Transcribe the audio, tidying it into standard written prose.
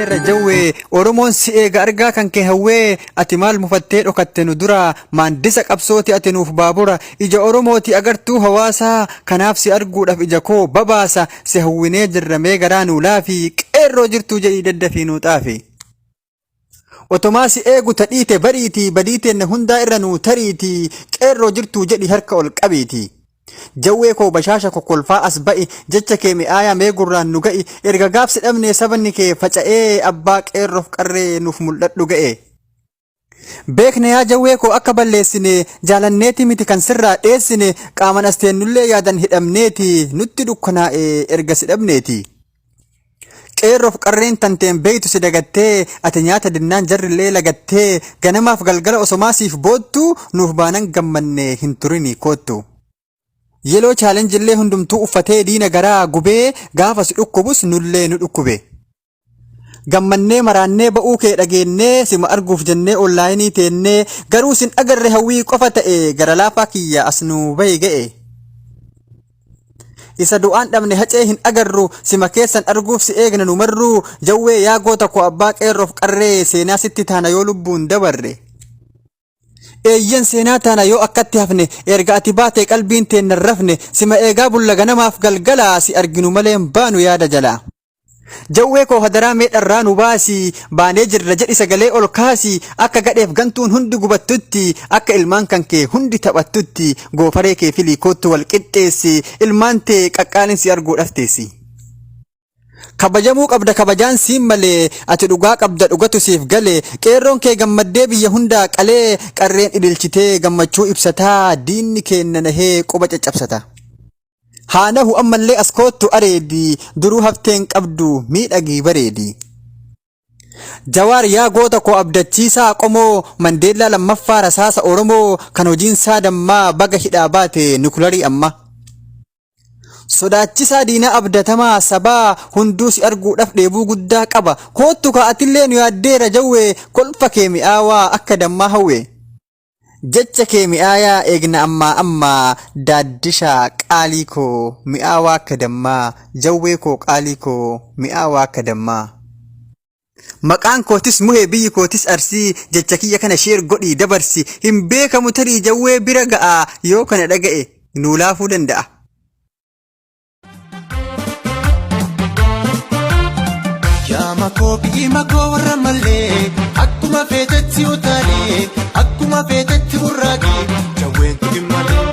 Yaanneerra jawwee Oromoon si eega argaa kan kee hawwee ati maal mufattee dhokatte nu dura maandisa qabsooti ati nuuf baabura ija Oromooti agartuu hawaasaa kanaaf si arguudhaaf ija koo babaasa si hawwinee jirra mee garaa nuu laafi qeerroo jirtuu jedhii daddafii nuu xaafi. Otomaa si eegu ta dhiite bariiti badii teenna hundaa irra nuu tariiti qeerroo jirtuu jedhi harka ol qabiiti. Jawwee koo bashaasha kokkolfaa as ba'i jecha kee mi'aayaa mee gurraan nu ga'i erga gaaf si dhabnee sabanni kee faca'ee abbaa qeerroof qarree nuuf mul'adhu ga'e. Beekna yaa jawwee koo akka balleessine jaalanneeti miti kan sirraa dheessine qaaman as teennullee yaadan hidhamneeti nutti dukkanaa'e erga si dhabneeti. Qeerroof qarreen tanteen beeytu si dagattee ati nyaata dinnaan jarrillee lagattee ganamaaf galgala osomaa siif boottu nuuf baanan gammanne hin turini koottu. Yeloo challenge illee hundumtuu uffatee diina garaa gubee gaafa si dhukkubus nullee nu dhukkube. Gammannee maraannee ba'uu kee dhageennee sima arguuf jennee onlaayinii teennee garuu sin agarre hawwii qofa ta'e gara laafaa kiyya as nuu bahi ga'e. Isa du'aan dhabne hacee hin agarru sima keessan arguuf si eegna nu marru jawwee yaa goota koo abbaa qeerroof qarree seenaa sitti taana yoo lubbuun dabarre. Eeyyen seenaa taana yoo akkatti hafne erga ati baatee qalbiin teenna hin rafne sima eegaa bulla ganamaaf galgala si arginu malee hin baanu yaada jalaa. Jawwee koo hadaraa mee dharraa nu baasi baanee jirra jedhi sagalee ol kaasi akka gadheef gantuun hundi gubattutti akka ilmaan kan kee hundi taphattutti goofaree kee filii koottu wal qixxeessi ilmaan tee qaqqaalin si arguudhaf teessi. Kabajamuu qabda kabajaan siin malee ati dhugaa qabda dhugatu siif gale qeerroon kee gammaddee biyya hundaa qalee qarreen ililchitee gammachuu ibsataa diinni keenna nahee quba caccabsata. Haa nahu ammallee as koottu areedi duruu hafteen qabdu miidhagii bareedi. Jawaar yaa goota koo abdachiisaa qomoo Mandeellaa lammaffaa rasaasa Oromoo kan hojiinsaa dammaa baga hidhaa baate nukularii amma. Sodaachisaa diinaa abdatamaa sabaa hunduu si arguudhaf dheebuu guddaa qaba koottu kaa atillee nu yaaddeera jawwee kolfa kee mi'aawaa akka dammaa hawwee. Jecha kee mi'aayaa eegna ammaa ammaa Daaddishaa qaalii koo mi'aawaa akka dammaa Jawwee koo qaalii koo mi'aawaa akka dammaa. Maqaan kootis muhee biyyi kootis arsii jecha kiyya kana share godhii dabarsi hin beekamu tarii jawwee bira ga'a yoo kana dhaga'e nuu laafuu danda'a. Yaa makoo biyyi makoo warra mallee akkuma feetetti utaalee akkuma feetetti burraaqee jawween tuqin malee.